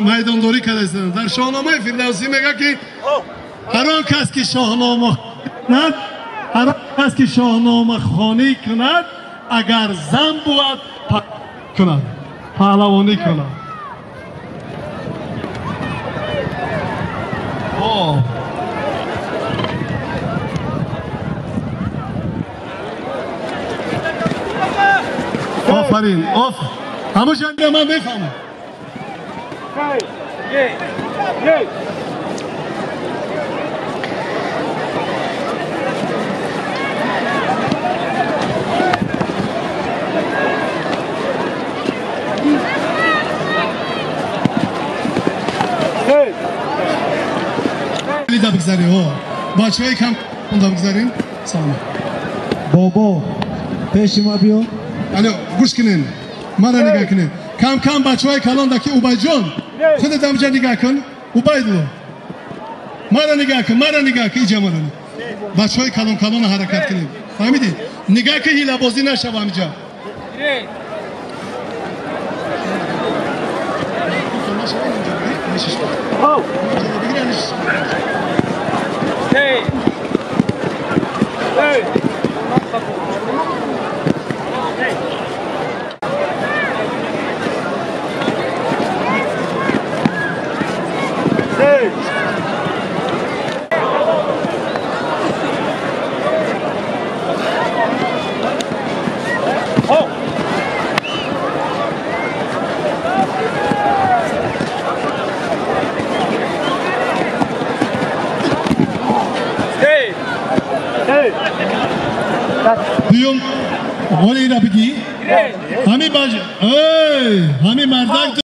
Майдондорӣ карда. Дар Шоҳномаи Фирдавсӣ мегӯяд, ки ҳар он кас ки шоҳнома кунад, ҳар он кас ки шоҳномахонӣ кунад, агар зан бувад кунад, паҳлавонӣ кунад. Офарин, оф. Ҳамаша ман мефаҳмам. Бигзарем, бачаҳои кам бигзарем. Салом. Бобо, пеши ма биё. Алло, гӯш кунед, мара нигоҳ кунед. Кам кам бачаҳои калон даки. Убайҷон, худат амҷа нигоҳ кун. Убайдулло, мара нигоҳ кун, мара нигоҳ кун, иҷа мара. Бачаҳои калон калона ҳаракат кунед, фаҳмидӣ? Нигоҳ кун, ҳилабозӣ нашава амҷа. Дуюм ҳоле ира бигӣ, ҳами баҷ, ҳами мардак.